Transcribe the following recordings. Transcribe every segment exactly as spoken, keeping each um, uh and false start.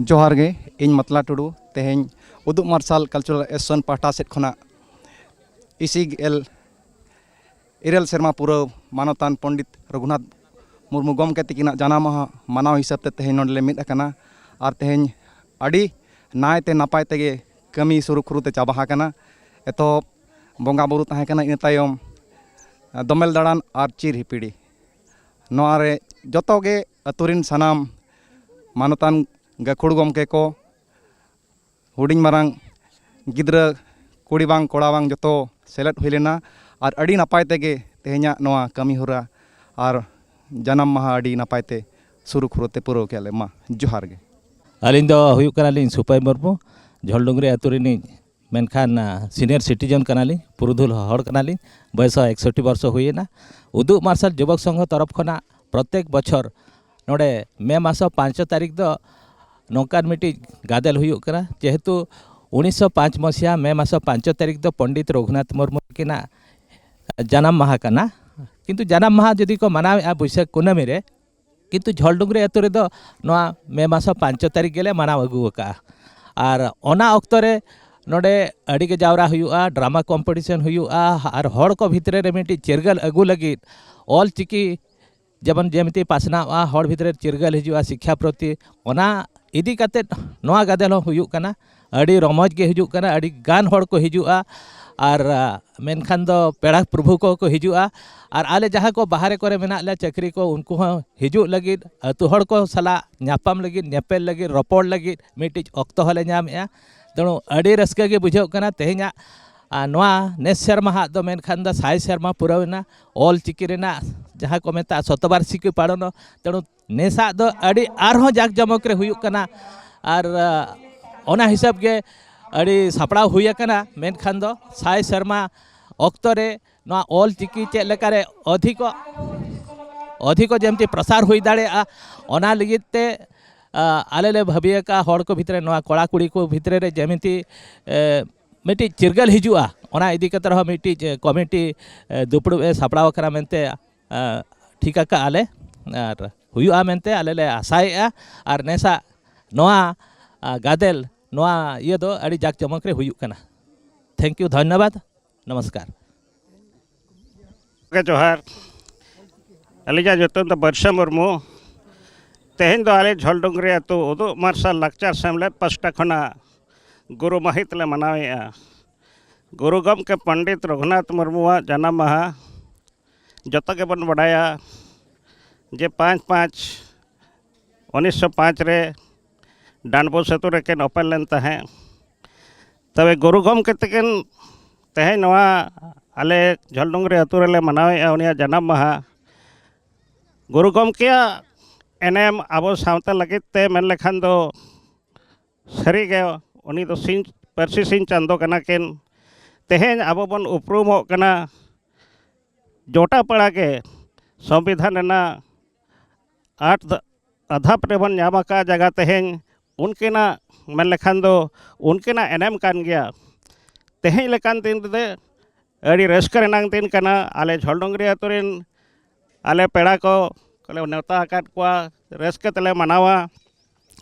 ᱡᱚᱦᱟᱨ ᱜᱮ, ᱤᱧ ᱢᱟᱛᱞᱟ ᱴᱩᱰᱩ᱾ ᱛᱮᱦᱮᱧ ᱩᱫᱩᱜ ᱢᱟᱨᱥᱟᱞ Cultural Association ᱯᱟᱦᱴᱟ ᱥᱮᱫ ᱠᱷᱚᱱᱟᱜ ᱤᱥᱤ ᱜᱮᱞ ᱤᱨᱟᱹᱞ ᱥᱮᱨᱢᱟ ᱯᱩᱨᱟᱹᱣ ᱢᱟᱱᱚᱛᱟᱱ ᱯᱚᱱᱰᱤᱛ ᱨᱚᱜᱷᱩᱱᱟᱛᱷ ᱢᱩᱨᱢᱩ ᱜᱚᱢᱠᱮ ᱛᱤᱠᱤᱱᱟᱜ ᱡᱟᱱᱟᱢ ᱢᱟᱦᱟ ᱢᱟᱱᱟᱣ ᱦᱤᱥᱟᱹᱵ ᱛᱮ ᱛᱮᱦᱮᱧ ᱱᱚᱰᱮ ᱞᱮ ᱢᱤᱫ ᱟᱠᱟᱱᱟ᱾ ᱟᱨ ᱛᱮᱦᱮᱧ ᱟᱹᱰᱤ ᱱᱟᱭᱛᱮ ᱱᱟᱯᱟᱭ ᱛᱮᱜᱮ ᱠᱟᱹᱢᱤ ᱥᱩᱨᱩᱠᱷᱩᱨᱩ ᱛᱮ ᱪᱟᱵᱟ ᱟᱠᱟᱱᱟ᱾ ᱮᱛᱚᱦᱚᱵ ᱵᱚᱸᱜᱟ ᱵᱩᱨᱩ ᱛᱟᱦᱮᱸ ᱠᱟᱱᱟ, ᱤᱱᱟᱹ ᱛᱟᱭᱚᱢ ᱫᱚᱢᱮᱞ ᱫᱟᱬᱟᱱ ᱟᱨ ᱪᱤᱨ ᱦᱤᱯᱤᱲᱤ᱾ ᱱᱚᱣᱟ ᱨᱮ ᱡᱚᱛᱚ ᱜᱮ ᱟᱹᱛᱩ ᱨᱤᱱ ᱥᱟᱱᱟᱢ ᱢᱟᱱᱚᱛᱟᱱ ᱜᱟᱹᱠᱷᱩᱲ ᱜᱚᱢᱠᱮ ᱠᱚ, ᱦᱩᱰᱤᱧ ᱢᱟᱨᱟᱝ ᱜᱤᱫᱽᱨᱟᱹ, ᱠᱩᱲᱤ ᱵᱟᱝ ᱠᱚᱲᱟ ᱵᱟᱝ, ᱡᱚᱛᱚ ᱥᱮᱞᱮᱫ ᱦᱩᱭ ᱞᱮᱱᱟ᱾ ᱟᱨ ᱟᱹᱰᱤ ᱱᱟᱯᱟᱭ ᱛᱮᱜᱮ ᱛᱮᱦᱮᱧᱟᱜ ᱱᱚᱣᱟ ᱠᱟᱹᱢᱤ ᱦᱚᱨᱟ ᱟᱨ ᱡᱟᱱᱟᱢ ᱢᱟᱦᱟ ᱟᱹᱰᱤ ᱱᱟᱯᱟᱭ ᱛᱮ ᱥᱩᱨᱩᱠᱷᱩᱨᱩ ᱛᱮ ᱯᱩᱨᱟᱹᱣ ᱠᱮᱫ ᱞᱮ᱾ ᱢᱟ ᱡᱚᱦᱟᱨ ᱜᱮ᱾ ᱟᱹᱞᱤᱧ ᱫᱚ ᱦᱩᱭᱩᱜ ᱠᱟᱱᱟᱞᱤᱧ ᱥᱩᱯᱟᱭ ᱢᱩᱨᱢᱩ, ᱡᱷᱚᱞᱰᱩᱝᱨᱤ ᱟᱹᱛᱩ ᱨᱤᱱᱤᱡ, ᱢᱮᱱᱠᱷᱟᱱ, ᱟ, senior citizen ᱠᱟᱱᱟᱞᱤᱧ, ᱯᱩᱨᱩᱫᱷᱩᱞ ᱦᱚᱲ ᱠᱟᱱᱟᱞᱤᱧ᱾ ᱵᱚᱭᱮᱥ ᱦᱚᱸ ᱮᱠᱥᱚᱴᱴᱤ ᱵᱚᱨᱥᱚ ᱦᱩᱭᱮᱱᱟ᱾ ᱩᱫᱩᱜ ᱢᱟᱨᱥᱟᱞ ᱡᱩᱵᱚᱠ ᱥᱚᱝᱜᱷᱚ ᱛᱚᱨᱚᱯ ᱠᱷᱚᱱᱟᱜ ᱯᱨᱚᱛᱮᱠ ᱵᱚᱪᱷᱚᱨ ᱱᱚᱰᱮ ᱢᱮ ᱢᱟᱥ ᱯᱟᱸᱪ ᱛᱟᱹᱨᱤᱠᱷ ᱫᱚ ᱱᱚᱝᱠᱟᱱ ᱢᱤᱫᱴᱤᱡ ᱜᱟᱫᱮᱞ ᱦᱩᱭᱩᱜ ᱠᱟᱱᱟ, ᱡᱮᱦᱮᱛᱩ ᱩᱱᱤᱥᱥᱚ ᱯᱟᱸᱪ ᱢᱟᱥᱤᱦᱟ ᱢᱮ ᱢᱟᱥ ᱯᱟᱸᱪ ᱛᱟᱹᱨᱤᱠᱷ ᱫᱚ ᱯᱚᱱᱰᱤᱛ ᱨᱚᱜᱷᱩᱱᱟᱛᱷ ᱢᱩᱨᱢᱩ ᱛᱟᱹᱠᱤᱱᱟᱜ ᱡᱟᱱᱟᱢ ᱢᱟᱦᱟ ᱠᱟᱱᱟ᱾ ᱠᱤᱱᱛᱩ ᱡᱟᱱᱟᱢ ᱢᱟᱦᱟ ᱡᱩᱫᱤ ᱠᱚ ᱢᱟᱱᱟᱣᱮᱫᱼᱟ ᱵᱟᱹᱭᱥᱟᱹᱠᱷ ᱠᱩᱱᱟᱹᱢᱤ ᱨᱮ, ᱠᱤᱱᱛᱩ ᱡᱷᱚᱞᱰᱩᱝᱨᱤ ᱟᱹᱛᱩ ᱨᱮᱫᱚ ᱱᱚᱣᱟ ᱢᱮ ᱢᱟᱥ ᱯᱟᱸᱪ ᱛᱟᱹᱨᱤᱠᱷ ᱜᱮᱞᱮ ᱢᱟᱱᱟᱣ ᱟᱹᱜᱩ ᱟᱠᱟᱫᱼᱟ᱾ ᱟᱨ ᱚᱱᱟ ᱚᱠᱛᱚ ᱨᱮ ᱱᱚᱰᱮ ᱟᱹᱰᱤ ᱜᱮ ᱡᱟᱣᱨᱟ ᱦᱩᱭᱩᱜᱼᱟ, drama competition ᱦᱩᱭᱩᱜᱼᱟ, ᱟᱨ ᱦᱚᱲ ᱠᱚ ᱵᱷᱤᱛᱨᱤ ᱨᱮ ᱢᱤᱫᱴᱤᱡ ᱪᱤᱨᱜᱟᱹᱞ ᱟᱹᱜᱩ ᱞᱟᱹᱜᱤᱫ ᱚᱞ ᱪᱤᱠᱤ ᱡᱮᱢᱚᱱ ᱡᱮᱢᱤᱛᱤ ᱯᱟᱥᱱᱟᱣᱚᱜᱼᱟ, ᱦᱚᱲ ᱵᱷᱤᱛᱨᱤ ᱨᱮ ᱪᱤᱨᱜᱟᱹᱞ ᱦᱤᱡᱩᱜᱼᱟ ᱥᱤᱠᱠᱷᱟ ᱯᱨᱚᱛᱤ, ᱚᱱᱟ ᱤᱫᱤ ᱠᱟᱛᱮᱫ ᱱᱚᱣᱟ ᱜᱟᱫᱮᱞ ᱦᱚᱸ ᱦᱩᱭᱩᱜ ᱠᱟᱱᱟ᱾ ᱟᱹᱰᱤ ᱨᱚᱢᱚᱡᱽ ᱜᱮ ᱦᱤᱡᱩᱜ ᱠᱟᱱᱟ, ᱟᱹᱰᱤ ᱜᱟᱱ ᱦᱚᱲ ᱠᱚ ᱦᱤᱡᱩᱜᱼᱟ᱾ ᱟᱨ, ᱟ, ᱢᱮᱱᱠᱷᱟᱱ ᱫᱚ ᱯᱮᱲᱟ ᱯᱨᱚᱵᱷᱩ ᱠᱚᱦᱚᱸ ᱠᱚ ᱦᱤᱡᱩᱜᱼᱟ᱾ ᱟᱨ ᱟᱞᱮ ᱡᱟᱦᱟᱸ ᱠᱚ ᱵᱟᱦᱨᱮ ᱠᱚᱨᱮ ᱢᱮᱱᱟᱜ ᱞᱮᱭᱟ ᱪᱟᱹᱠᱨᱤ ᱠᱚ, ᱩᱱᱠᱩ ᱦᱚᱸ ᱦᱤᱡᱩᱜ ᱞᱟᱹᱜᱤᱫ, ᱟᱹᱛᱩ ᱦᱚᱲ ᱠᱚ ᱥᱟᱞᱟᱜ ᱧᱟᱯᱟᱢ ᱞᱟᱹᱜᱤᱫ, ᱧᱮᱯᱮᱞ ᱞᱟᱹᱜᱤᱫ, ᱨᱚᱯᱚᱲ ᱞᱟᱹᱜᱤᱫ ᱢᱤᱫᱴᱤᱡ ᱚᱠᱛᱚ ᱦᱚᱸᱞᱮ ᱧᱟᱢᱮᱜᱼᱟ᱾ ᱛᱮᱬᱩ ᱟᱹᱰᱤ ᱨᱟᱹᱥᱠᱟᱹ ᱜᱮ ᱵᱩᱡᱷᱟᱹᱜ ᱠᱟᱱᱟ ᱛᱮᱦᱮᱧᱟᱜ, ᱟ, ᱱᱚᱣᱟ ᱱᱮᱥ ᱥᱮᱨᱢᱟ ᱦᱟᱜ ᱫᱚ ᱢᱮᱱᱠᱷᱟᱱ ᱫᱚ ᱥᱟᱭ ᱥᱮᱨᱢᱟ ᱯᱩᱨᱟᱹᱣ ᱮᱱᱟ᱾ ᱚᱞ ᱪᱤᱠᱤ ᱨᱮᱱᱟᱜ ᱡᱟᱦᱟᱸ ᱠᱚ ᱢᱮᱛᱟᱜᱼᱟ ᱥᱚᱛᱚᱵᱟᱨᱥᱤᱠᱤ ᱯᱟᱲᱚᱱ, ᱛᱮᱬᱩ ᱱᱮᱥᱟᱜ ᱫᱚ ᱟᱹᱰᱤ ᱟᱨᱦᱚᱸ ᱡᱟᱠ ᱡᱚᱢᱚᱠ ᱨᱮ ᱦᱩᱭᱩᱜ ᱠᱟᱱᱟ᱾ ᱟᱨ, ᱟ, ᱚᱱᱟ ᱦᱤᱥᱟᱹᱵ ᱜᱮ ᱟᱹᱰᱤ ᱥᱟᱯᱲᱟᱣ ᱦᱩᱭ ᱟᱠᱟᱱᱟ᱾ ᱢᱮᱱᱠᱷᱟᱱ ᱫᱚ ᱥᱟᱭ ᱥᱮᱨᱢᱟ ᱚᱠᱛᱚ ᱨᱮ ᱱᱚᱣᱟ ᱚᱞ ᱪᱤᱠᱤ ᱪᱮᱫ ᱞᱮᱠᱟᱨᱮ ᱚᱫᱷᱤᱠᱚ, ᱚᱫᱷᱤᱠᱚ ᱡᱮᱢᱛᱤ ᱯᱨᱚᱥᱟᱨ ᱦᱩᱭ ᱫᱟᱲᱮᱭᱟᱜᱼᱟ, ᱚᱱᱟ ᱞᱟᱹᱜᱤᱫ ᱛᱮ, ᱟ, ᱟᱞᱮ ᱞᱮ ᱵᱷᱟᱹᱵᱤ ᱟᱠᱟᱫᱼᱟ ᱦᱚᱲ ᱠᱚ ᱵᱷᱤᱛᱨᱤ, ᱱᱚᱣᱟ ᱠᱚᱲᱟ ᱠᱩᱲᱤ ᱠᱚ ᱵᱷᱤᱛᱨᱤ ᱨᱮ ᱡᱮᱢᱛᱤ, ᱮ, ᱢᱤᱫᱴᱤᱡ ᱪᱤᱨᱜᱟᱹᱞ ᱦᱤᱡᱩᱜᱼᱟ, ᱚᱱᱟ ᱤᱫᱤ ᱠᱟᱛᱮ ᱨᱮᱦᱚᱸ ᱢᱤᱫᱴᱤᱡ, ᱮ, ᱠᱚᱢᱤᱴᱤ, ᱮ, ᱫᱩᱯᱲᱩᱵ ᱮ ᱥᱟᱯᱲᱟᱣ ᱟᱠᱟᱱᱟ ᱢᱮᱱᱛᱮ, ᱮ, ᱴᱷᱤᱠ ᱟᱠᱟᱫᱼᱟ ᱞᱮ᱾ ᱟᱨ ᱦᱩᱭᱩᱜᱼᱟ ᱢᱮᱱᱛᱮ ᱟᱞᱮ ᱞᱮ ᱟᱥᱟᱭᱮᱫᱼᱟ᱾ ᱟᱨ ᱱᱮᱥᱟᱜ ᱱᱚᱣᱟ ᱟ, ᱜᱟᱫᱮᱞ, ᱱᱚᱣᱟ ᱤᱭᱟᱹ ᱫᱚ ᱟᱹᱰᱤ ᱡᱟᱠ ᱡᱚᱢᱚᱠ ᱨᱮ ᱦᱩᱭᱩᱜ ᱠᱟᱱᱟ᱾ Thank you, ᱫᱷᱚᱱᱱᱚᱵᱟᱫᱽ, ᱱᱚᱢᱚᱥᱠᱟᱨ᱾ ᱜᱚᱢᱠᱮ ᱡᱚᱦᱟᱨ᱾ ᱟᱹᱞᱤᱧᱟᱜ ᱧᱩᱛᱩᱢ ᱫᱚ ᱵᱟᱹᱨᱥᱟᱹ ᱢᱩᱨᱢᱩ᱾ ᱛᱮᱦᱮᱧ ᱫᱚ ᱟᱞᱮ ᱡᱷᱚᱞᱰᱩᱝᱨᱤ ᱟᱹᱛᱩ ᱩᱫᱩᱜ ᱢᱟᱨᱥᱟᱞ ᱞᱟᱠᱪᱟᱨ ᱥᱮᱢᱞᱮᱫ ᱯᱟᱥᱴᱟ ᱠᱷᱚᱱᱟᱜ ᱜᱩᱨᱩ ᱢᱟᱹᱦᱤᱛ ᱞᱮ ᱢᱟᱱᱟᱣᱮᱫᱼᱟ᱾ ᱜᱩᱨᱩ ᱜᱚᱢᱠᱮ ᱯᱚᱱᱰᱤᱛ ᱨᱚᱜᱷᱩᱱᱟᱛᱷ ᱢᱩᱨᱢᱩᱣᱟᱜ ᱡᱟᱱᱟᱢ ᱢᱟᱦᱟ ᱡᱚᱛᱚ ᱜᱮᱵᱚᱱ ᱵᱟᱰᱟᱭᱟ ᱡᱮ ᱯᱟᱸᱪ ᱯᱟᱸᱪ ᱩᱱᱤᱥᱥᱚ ᱯᱟᱸᱪ ᱨᱮ ᱰᱟᱱᱵᱚᱥ ᱟᱹᱛᱩ ᱨᱮᱠᱤᱱ ᱚᱯᱮᱞ ᱞᱮᱱ ᱛᱟᱦᱮᱸᱫ᱾ ᱛᱚᱵᱮ ᱜᱩᱨᱩ ᱜᱚᱢᱠᱮ ᱛᱟᱹᱠᱤᱱ ᱛᱮᱦᱮᱧ ᱱᱚᱣᱟ ᱟᱞᱮ ᱡᱷᱚᱞᱰᱩᱝᱨᱤ ᱟᱹᱛᱩ ᱨᱮᱞᱮ ᱢᱟᱱᱟᱣᱮᱫᱼᱟ ᱩᱱᱤᱭᱟᱜ ᱡᱟᱱᱟᱢ ᱢᱟᱦᱟ᱾ ᱜᱩᱨᱩ ᱜᱚᱢᱠᱮᱭᱟᱜ ᱮᱱᱮᱢ ᱟᱵᱚ ᱥᱟᱶᱛᱟ ᱞᱟᱹᱜᱤᱫ ᱛᱮ ᱢᱮᱱ ᱞᱮᱠᱷᱟᱱ ᱫᱚ ᱥᱟᱹᱨᱤᱜᱮ ᱩᱱᱤ ᱫᱚ ᱥᱤᱧ, ᱯᱟᱹᱨᱥᱤ ᱥᱤᱧ ᱪᱟᱸᱫᱚ ᱠᱟᱱᱟ ᱠᱤᱱ᱾ ᱛᱮᱦᱮᱧ ᱟᱵᱚ ᱵᱚᱱ ᱩᱯᱨᱩᱢᱚᱜ ᱠᱟᱱᱟ ᱡᱚᱴᱟ ᱯᱟᱲᱟ ᱜᱮ ᱥᱚᱝᱵᱤᱫᱷᱟᱱ ᱨᱮᱱᱟᱜ ᱟᱴ ᱫ-, ᱟᱫᱷᱟᱯ ᱨᱮᱵᱚᱱ ᱧᱟᱢ ᱟᱠᱟᱫ ᱡᱟᱭᱜᱟ ᱛᱮᱦᱮᱧ ᱩᱱᱠᱤᱱᱟᱜ ᱢᱮᱱ ᱞᱮᱠᱷᱟᱱ ᱫᱚ ᱩᱱᱠᱤᱱᱟᱜ ᱮᱱᱮᱢ ᱠᱟᱱ ᱜᱮᱭᱟ᱾ ᱛᱮᱦᱮᱧ ᱞᱮᱠᱟᱱ ᱫᱤᱱ ᱨᱮ ᱟᱹᱰᱤ ᱨᱟᱹᱥᱠᱟᱹ ᱨᱮᱱᱟᱜ ᱫᱤᱱ ᱠᱟᱱᱟ᱾ ᱟᱞᱮ ᱡᱷᱚᱞᱰᱩᱝᱨᱤ ᱟᱹᱛᱩ ᱨᱮᱱ ᱟᱞᱮ ᱯᱮᱲᱟ ᱠᱚ ᱞᱮ ᱱᱮᱣᱛᱟ ᱟᱠᱟᱫ ᱠᱚᱣᱟ, ᱨᱟᱹᱥᱠᱟᱹ ᱛᱮᱞᱮ ᱢᱟᱱᱟᱣᱟ᱾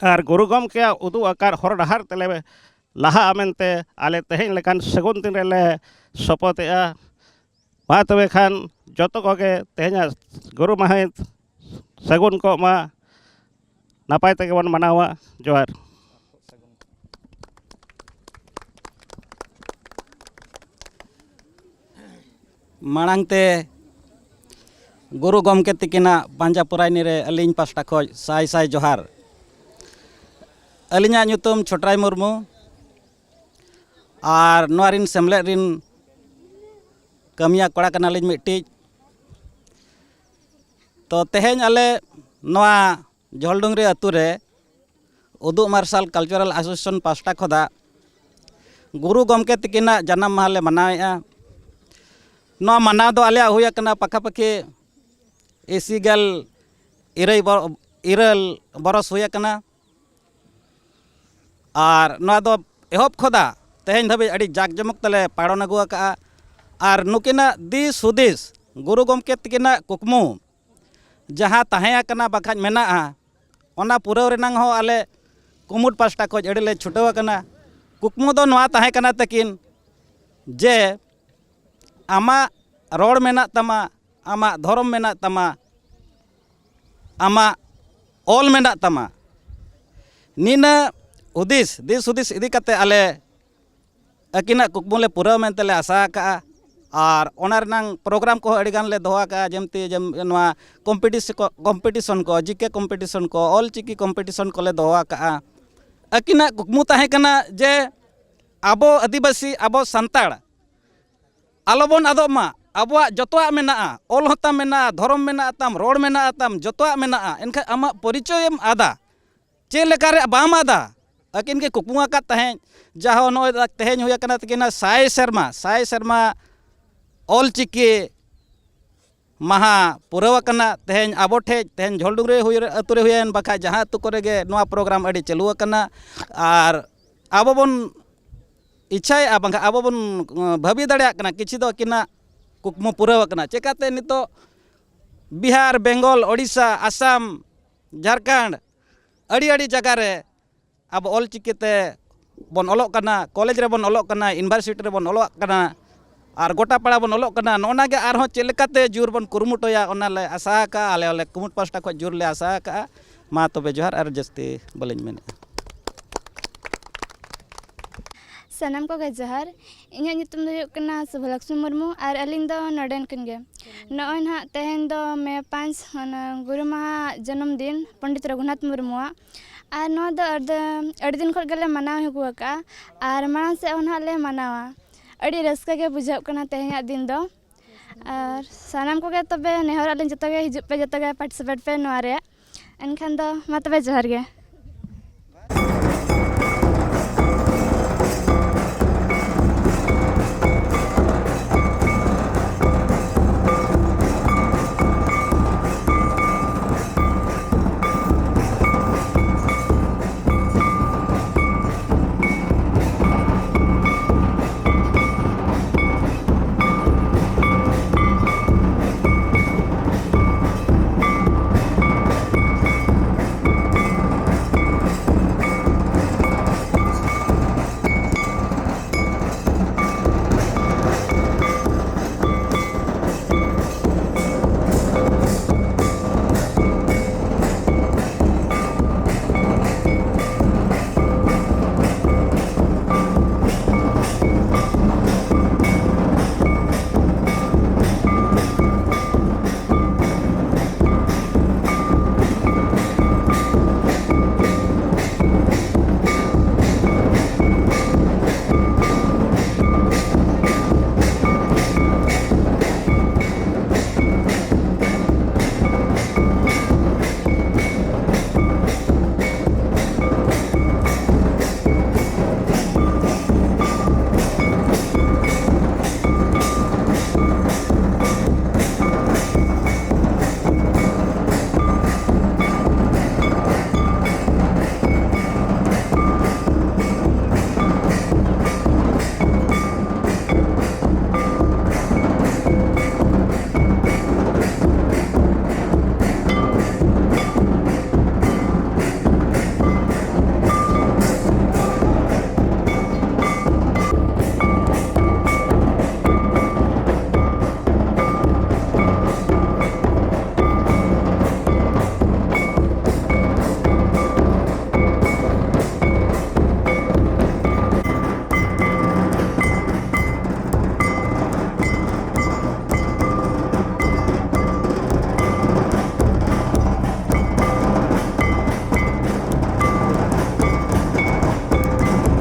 ᱟᱨ ᱜᱩᱨᱩ ᱜᱚᱢᱠᱮᱭᱟᱜ ᱩᱫᱩᱜ ᱟᱠᱟᱫ ᱦᱚᱨ ᱰᱟᱦᱟᱨ ᱛᱮᱞᱮ ᱞᱟᱦᱟᱜᱼᱟ ᱢᱮᱱᱛᱮ ᱟᱞᱮ ᱛᱮᱦᱮᱧ ᱞᱮᱠᱟᱱ ᱥᱟᱹᱜᱩᱱ ᱫᱤᱱ ᱨᱮᱞᱮ ᱥᱚᱯᱚᱛᱮᱜᱼᱟ᱾ ᱢᱟ ᱛᱚᱵᱮ ᱠᱷᱟᱱ ᱡᱚᱛᱚ ᱠᱚᱜᱮ ᱛᱮᱦᱮᱧᱟᱜ ᱜᱩᱨᱩ ᱢᱟᱹᱦᱤᱛ ᱥᱟᱹᱜᱩᱱ ᱠᱚᱜ ᱢᱟ, ᱱᱟᱯᱟᱭ ᱛᱮᱜᱮ ᱵᱚᱱ ᱢᱟᱱᱟᱣᱟ᱾ ᱡᱚᱦᱟᱨ᱾ ᱢᱟᱲᱟᱝ ᱛᱮ ᱜᱩᱨᱩ ᱜᱚᱢᱠᱮ ᱛᱤᱠᱤᱱᱟᱜ ᱯᱟᱸᱡᱟ ᱯᱚᱨᱟᱭᱱᱤ ᱨᱮ ᱟᱹᱞᱤᱧ ᱯᱟᱥᱴᱟ ᱠᱷᱚᱱ ᱥᱟᱭ ᱥᱟᱭ ᱡᱚᱦᱟᱨ᱾ ᱟᱹᱞᱤᱧᱟᱜ ᱧᱩᱛᱩᱢ ᱪᱷᱚᱴᱨᱟᱭ ᱢᱩᱨᱢᱩ, ᱟᱨ ᱱᱚᱣᱟ ᱨᱤᱱ ᱥᱮᱢᱞᱮᱫ ᱨᱤᱱ ᱠᱟᱹᱢᱤᱭᱟ ᱠᱚᱲᱟ ᱠᱟᱱᱟᱞᱤᱧ ᱢᱤᱫᱴᱤᱡ᱾ ᱛᱚ, ᱛᱮᱦᱮᱧ ᱟᱞᱮ ᱱᱚᱣᱟ ᱡᱷᱚᱞᱰᱩᱝᱨᱤ ᱟᱹᱛᱩ ᱨᱮ ᱩᱫᱩᱜ ᱢᱟᱨᱥᱟᱞ ᱠᱟᱞᱪᱟᱨᱟᱞ ᱮᱥᱳᱥᱤᱭᱮᱥᱚᱱ ᱯᱟᱥᱴᱟ ᱠᱷᱚᱱᱟᱜ ᱜᱩᱨᱩ ᱜᱚᱢᱠᱮ ᱛᱤᱠᱤᱱᱟᱜ ᱡᱟᱱᱟᱢ ᱢᱟᱦᱟ ᱞᱮ ᱢᱟᱱᱟᱣᱮᱫᱼᱟ᱾ ᱱᱚᱣᱟ ᱢᱟᱱᱟᱣ ᱫᱚ ᱟᱞᱮᱭᱟᱜ ᱦᱩᱭ ᱟᱠᱟᱱᱟ ᱯᱟᱠᱷᱟ ᱯᱟᱹᱠᱷᱤ ᱤᱥᱤ ᱜᱮᱞ ᱤᱨᱟᱹᱞ ᱵᱚ-, ᱤᱨᱟᱹᱞ ᱵᱚᱨᱚᱥ ᱦᱩᱭ ᱟᱠᱟᱱᱟ᱾ ᱟᱨ ᱱᱚᱣᱟ ᱫᱚ ᱮᱦᱚᱵ ᱠᱷᱚᱱᱟᱜ ᱛᱮᱦᱮᱧ ᱫᱷᱟᱹᱵᱤᱡ ᱟᱹᱰᱤ ᱡᱟᱠ ᱡᱚᱢᱚᱠ ᱛᱮᱞᱮ ᱯᱟᱲᱚᱱ ᱟᱹᱜᱩ ᱟᱠᱟᱫᱼᱟ᱾ ᱟᱨ ᱱᱩᱠᱤᱱᱟᱜ ᱫᱤᱥ ᱦᱩᱫᱤᱥ, ᱜᱩᱨᱩ ᱜᱚᱢᱠᱮ ᱛᱤᱠᱤᱱᱟᱜ ᱠᱩᱠᱢᱩ ᱡᱟᱦᱟᱸ ᱛᱟᱦᱮᱸ ᱟᱠᱟᱱᱟ ᱵᱟᱠᱷᱟᱡ ᱢᱮᱱᱟᱜᱼᱟ, ᱚᱱᱟ ᱯᱩᱨᱟᱹᱣ ᱨᱮᱱᱟᱝ ᱦᱚᱸ ᱟᱞᱮ ᱠᱩᱢᱩᱴ ᱯᱟᱥᱴᱟ ᱠᱷᱚᱱ ᱟᱹᱰᱤ ᱞᱮ ᱪᱷᱩᱴᱟᱹᱣ ᱟᱠᱟᱱᱟ᱾ ᱠᱩᱠᱢᱩ ᱫᱚ ᱱᱚᱣᱟ ᱛᱟᱦᱮᱸ ᱠᱟᱱᱟ ᱛᱟᱹᱠᱤᱱ ᱡᱮ ᱟᱢᱟᱜ ᱨᱚᱲ ᱢᱮᱱᱟᱜ ᱛᱟᱢᱟ, ᱟᱢᱟᱜ ᱫᱷᱚᱨᱚᱢ ᱢᱮᱱᱟᱜ ᱛᱟᱢᱟ, ᱟᱢᱟᱜ ᱚᱞ ᱢᱮᱱᱟᱜ ᱛᱟᱢᱟ᱾ ᱱᱤᱱᱟᱹᱜ ᱦᱩᱫᱤᱥ, ᱫᱤᱥ ᱦᱩᱫᱤᱥ ᱤᱫᱤ ᱠᱟᱛᱮ ᱟᱞᱮ ᱟᱹᱠᱤᱱᱟᱜ ᱠᱩᱠᱢᱩ ᱞᱮ ᱯᱩᱨᱟᱹᱣ ᱢᱮᱱᱛᱮ ᱞᱮ ᱟᱥᱟ ᱟᱠᱟᱜᱼᱟ᱾ ᱟᱨ ᱚᱱᱟ ᱨᱮᱱᱟᱝ ᱯᱨᱳᱜᱨᱟᱢ ᱠᱚᱦᱚᱸ ᱟᱹᱰᱤ ᱜᱟᱱ ᱞᱮ ᱫᱚᱦᱚ ᱟᱠᱟᱜᱼᱟ, ᱡᱮᱢᱛᱤ ᱡᱮᱢ-, ᱱᱚᱣᱟ ᱠᱚᱢᱯᱤᱴᱤᱥ-, ᱠᱚ-, ᱠᱚᱢᱯᱤᱴᱤᱥᱚᱱ ᱠᱚ, ᱡᱤ ᱠᱮ ᱠᱚᱢᱯᱤᱴᱤᱥᱚᱱ ᱠᱚ, ᱚᱞ ᱪᱤᱠᱤ ᱠᱚᱢᱯᱤᱴᱤᱥᱚᱱ ᱠᱚᱞᱮ ᱫᱚᱦᱚ ᱟᱠᱟᱜᱼᱟ᱾ ᱟᱹᱠᱤᱱᱟᱜ ᱠᱩᱠᱢᱩ ᱛᱟᱦᱮᱸ ᱠᱟᱱᱟ ᱡᱮ ᱟᱵᱚ ᱟᱹᱫᱤᱵᱟᱹᱥᱤ, ᱟᱵᱚ ᱥᱟᱱᱛᱟᱲ ᱟᱞᱚᱵᱚᱱ ᱟᱫᱚᱜ ᱢᱟ᱾ ᱟᱵᱚᱣᱟᱜ ᱡᱚᱛᱚᱣᱟᱜ ᱢᱮᱱᱟᱜᱼᱟ, ᱚᱞ ᱦᱚᱸᱛᱟᱢ ᱢᱮᱱᱟᱜᱼᱟ, ᱫᱷᱚᱨᱚᱢ ᱢᱮᱱᱟᱜᱼᱟ ᱛᱟᱢ, ᱨᱚᱲ ᱢᱮᱱᱟᱜᱼᱟ ᱛᱟᱢ, ᱡᱚᱛᱚᱣᱟᱜ ᱢᱮᱱᱟᱜᱼᱟ, ᱮᱱᱠᱷᱟᱱ ᱟᱢᱟᱜ ᱯᱚᱨᱤᱪᱚᱭᱮᱢ ᱟᱫᱟ᱾ ᱪᱮᱫ ᱞᱮᱠᱟᱨᱮ ᱵᱟᱢ ᱟᱫᱟ? ᱟᱹᱠᱤᱱ ᱜᱮ ᱠᱩᱠᱢᱩ ᱟᱠᱟᱫ ᱛᱟᱦᱮᱸᱫ, ᱡᱟᱦᱟᱸ ᱱᱚᱜᱼᱚᱭ ᱛᱮᱦᱮᱧ ᱦᱩᱭ ᱟᱠᱟᱱᱟ ᱛᱟᱹᱠᱤᱱᱟ ᱥᱟᱭ ᱥᱮᱨᱢᱟ, ᱥᱟᱭ ᱥᱮᱨᱢᱟ ᱚᱞ ᱪᱤᱠᱤ ᱢᱟᱦᱟ ᱯᱩᱨᱟᱹᱣ ᱟᱠᱟᱱᱟ᱾ ᱛᱮᱦᱮᱧ ᱟᱵᱚ ᱴᱷᱮᱡ, ᱛᱮᱦᱮᱧ ᱡᱷᱚᱞᱰᱩᱝᱨᱤ ᱦᱩᱭ, ᱟᱹᱛᱩ ᱨᱮ ᱦᱩᱭᱮᱱ, ᱵᱟᱠᱷᱟᱡ ᱡᱟᱦᱟᱸ ᱟᱹᱛᱩ ᱠᱚᱨᱮ ᱜᱮ ᱱᱚᱣᱟ ᱯᱨᱳᱜᱨᱟᱢ ᱟᱹᱰᱤ ᱪᱟᱹᱞᱩ ᱟᱠᱟᱱᱟ᱾ ᱟᱨ ᱟᱵᱚ ᱵᱚᱱ ᱤᱪᱪᱷᱟᱭᱮᱫᱼᱟ, ᱵᱟᱝᱠᱷᱟᱱ ᱟᱵᱚ ᱵᱚᱱ, ᱟᱸ, ᱵᱷᱟᱹᱵᱤ ᱫᱟᱲᱮᱭᱟᱜ ᱠᱟᱱᱟ, ᱠᱤᱪᱷᱩ ᱫᱚ ᱟᱹᱠᱤᱱᱟᱜ ᱠᱩᱠᱢᱩ ᱯᱩᱨᱟᱹᱣ ᱟᱠᱟᱱᱟ᱾ ᱪᱮᱠᱟᱛᱮ ᱱᱤᱛᱚᱜ ᱵᱤᱦᱟᱨ, ᱵᱮᱝᱜᱚᱞ, ᱳᱰᱤᱥᱟ, ᱟᱥᱟᱢ, ᱡᱷᱟᱲᱠᱷᱚᱸᱰ, ᱟᱹᱰᱤ ᱟᱹᱰᱤ ᱡᱟᱭᱜᱟ ᱨᱮ ᱟᱵᱚ ᱚᱞ ᱪᱤᱠᱤ ᱛᱮ ᱵᱚᱱ ᱚᱞᱚᱜ ᱠᱟᱱᱟ, ᱠᱚᱞᱮᱡᱽ ᱨᱮᱵᱚᱱ ᱚᱞᱚᱜ ᱠᱟᱱᱟ, ᱤᱭᱩᱱᱤᱵᱷᱟᱨᱥᱤᱴᱤ ᱨᱮᱵᱚᱱ ᱚᱞᱚᱜ ᱠᱟᱱᱟ, ᱟᱨ ᱜᱚᱴᱟ ᱯᱟᱲᱟ ᱵᱚᱱ ᱚᱞᱚᱜ ᱠᱟᱱᱟ᱾ ᱱᱚᱜᱼᱚ ᱱᱟ ᱜᱮ ᱟᱨᱦᱚᱸ ᱪᱮᱫ ᱞᱮᱠᱟᱛᱮ ᱡᱳᱨ ᱵᱚᱱ ᱠᱩᱨᱩᱢᱩᱴᱩᱭᱟ, ᱚᱱᱟ ᱞᱮ ᱟᱥᱟ ᱟᱠᱟᱜᱼᱟ, ᱟᱞᱮ ᱦᱚᱸᱞᱮ ᱠᱩᱢᱩᱴ ᱯᱟᱥᱴᱟ ᱠᱷᱚᱱ ᱡᱳᱨ ᱞᱮ ᱟᱥᱟ ᱟᱠᱟᱜᱼᱟ᱾ ᱢᱟ ᱛᱚᱵᱮ ᱡᱚᱦᱟᱨ, ᱟᱨ ᱡᱟᱹᱥᱛᱤ ᱵᱟᱹᱞᱤᱧ ᱢᱮᱱᱮᱫᱼᱟ᱾ ᱥᱟᱱᱟᱢ ᱠᱚᱜᱮ ᱡᱚᱦᱟᱨ᱾ ᱤᱧᱟᱹᱜ ᱧᱩᱛᱩᱢ ᱫᱚ ᱦᱩᱭᱩᱜ ᱠᱟᱱᱟ ᱥᱩᱵᱷᱚᱞᱚᱠᱥᱢᱤ ᱢᱩᱨᱢᱩ ᱟᱨ ᱟᱹᱞᱤᱧ ᱫᱚ ᱱᱚᱰᱮᱱ ᱠᱟᱱ ᱜᱮᱭᱟ᱾ ᱱᱚᱜᱼᱚᱭ ᱱᱟᱦᱟᱜ ᱛᱮᱦᱮᱧ ᱫᱚ ᱢᱮ ᱯᱟᱸᱪ, ᱚᱱᱟ ᱜᱩᱨᱩ ᱢᱟᱦᱟ ᱡᱚᱱᱚᱢ ᱫᱤᱱ ᱯᱚᱱᱰᱤᱛ ᱨᱚᱜᱷᱩᱱᱟᱛᱷ ᱢᱩᱨᱢᱩᱣᱟᱜ᱾ ᱟᱨ ᱱᱚᱣᱟ ᱫᱚ ᱟᱹᱰᱤ, ᱟᱹᱰᱤ ᱫᱤᱱ ᱠᱷᱚᱱ ᱜᱮᱞᱮ ᱢᱟᱱᱟᱣ ᱟᱹᱜᱩ ᱟᱠᱟᱫᱼᱟ ᱟᱨ ᱢᱟᱲᱟᱝ ᱥᱮᱫ ᱦᱚᱸ ᱱᱟᱦᱟᱜ ᱞᱮ ᱢᱟᱱᱟᱣᱟ᱾ ᱟᱹᱰᱤ ᱨᱟᱹᱥᱠᱟᱹ ᱜᱮ ᱵᱩᱡᱷᱟᱹᱜ ᱠᱟᱱᱟ ᱛᱮᱦᱮᱧᱟᱜ ᱫᱤᱱ ᱫᱚ᱾ ᱟᱨ ᱥᱟᱱᱟᱢ ᱠᱚᱜᱮ ᱛᱚᱵᱮ ᱱᱮᱦᱚᱨᱚᱜ ᱞᱤᱧ ᱡᱚᱛᱚ ᱜᱮ ᱦᱤᱡᱩᱜ ᱯᱮ, ᱡᱚᱛᱚ ᱜᱮ ᱯᱟᱨᱴᱤᱥᱤᱯᱮᱴ ᱯᱮ ᱱᱚᱣᱟ ᱨᱮᱭᱟᱜ᱾ ᱮᱱᱠᱷᱟᱱ ᱫᱚ ᱢᱟ ᱛᱚᱵᱮ ᱡᱚᱦᱟᱨ ᱜᱮ᱾